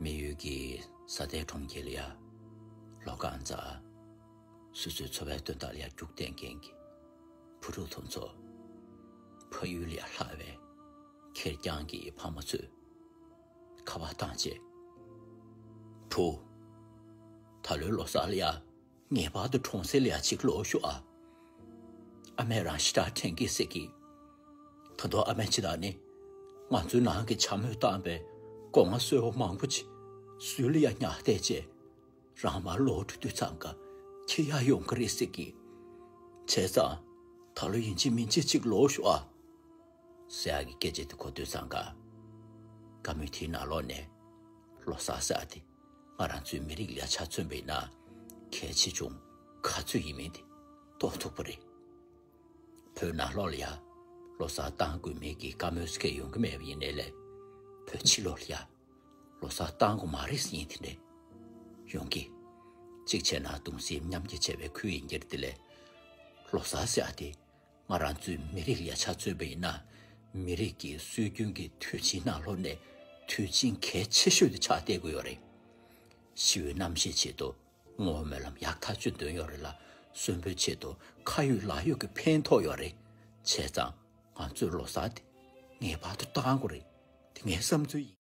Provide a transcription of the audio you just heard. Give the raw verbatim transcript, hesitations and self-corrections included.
མི་ཡུལ་གྱི་ས་མཐའི་གྲོང་ཁྱེར་ལ་ཡ། ལོ་གང་ཙམ་སོ་སོའི་འཚོ་བའི་དོན་དག་ལ་ཡ་རྒྱུགས་གཏན་མཁན་གྱི་བུ་ཕྲུག་དེ་ཚོ་ཕ་ཡུལ་ལ་ཡ་ལྷག་པའི་ཁེར་རྐྱང་གི་ཕ་མ་ཚོས་ཁ་པར་བཏང་བྱས། བུ། ད་ལོའི་ལོ་གསར་ལ་ཡ། ངེས་པར་དུ་གྲོང་གསེབ་ལ་ཡ་གཅིག་ལོག་ཤོག་ཨ། ཨ་མས་རང་ཞེ་དྲག་དྲན་གི་ཟེར་གི། ད་དུང་ཨ་མས་ཅི་ད་ནི། ང་ཚོའི་ནང་གི་བྱ་མོས་བཏང་པའི་སྒོ་ང་སོལ་བ་མང་པོ་ཅིག་སུས་ལ་ཡ་ཉར་བསྡད་བྱས། རང་མར་ལོག་འགྲོ་དུས་ཙང་ཀ་ཁྱེར་ཡ་ཡོང་གི་རེད་ཟེར་གི། བྱས་ཙང་། ད་ལོ་ཡིན་གཅིག་མིན་གཅིག་གཅིག་ལོག་ཤོག་ཨ། ཟེར་ཡག་གི་སྐད་ཆ་དེ་གོ་དུས་ཙང་ཀ། བཀའ་མོལ་དེའི་ནང་ལོགས་ནས། ལོ་གསར་ཟེར་ཡག་དེ་ང་རང་ཚོའི་མི་རིགས་ལ་ཆ་མཚོན་པ་ཡིན་ན་གལ་ཆེ་ཆུང་ག་ཚོད་ཡིན་མིན་དེ་རྟོགས་ཐུབ་པ་རེད། བོད་ནང་ལོགས་ལ་ཡ་ལོ་གསར་བཏང་དགོས་མིན་གྱི་བཀའ་མོལ་སྐད་ཡོང་གི་མེད་པ་ཡིན་ནའི་ལས། བོད་ཕྱི་ལོགས་ལ་ཡ་ལོ་གསར་བཏང་དགོས་མ་རེད་ཟེར་མཁན་དེ་འདྲ་ཡོང་གི། གཅིག་བྱས་ན་གདུང་སེམས་མཉམ་སྐྱེད་བྱས་པའི་ཁུལ་ཡིན་གྱི་རེད་དེ་ལས། ལོ་གསར་ཟེར་ཡག་དེ། ང་རང་ཚོའི་མི་རིགས་ལ་ཆ་མཚོན་པ་ཡིན་ན། མི་རིགས་ཀྱི་སྲོལ་རྒྱུན་གྱི་དུས་ཆེན་ནང་ལོགས་ནས་དུས་ཆེན་གལ་ཆེ་ཤོས་དེ་ཆགས་བསྡད་ཀྱི་ཡོད་རེད། ཞི་བའི་རྣམ་ཤེས་ཆེད་དུ་བསྔོ་བ་སྨོན་ལམ་ཡག་ཐག་ཆོད་འདོན་ཡོད་རེད་ལ། གསོན་པོའི་ཆེད་དུ་ཁ་ཡོད་ལག་ཡོད་ཀྱི་ཕན་ཐོགས་ཡོད་རེད། བྱས་ཙང་ང་ཚོའི་ལོ་གསར་དེ་ངེས་པར་དུ་བཏང་དགོས་རེད། དེ་ངའི་བསམ་ཚུལ་ཡིན།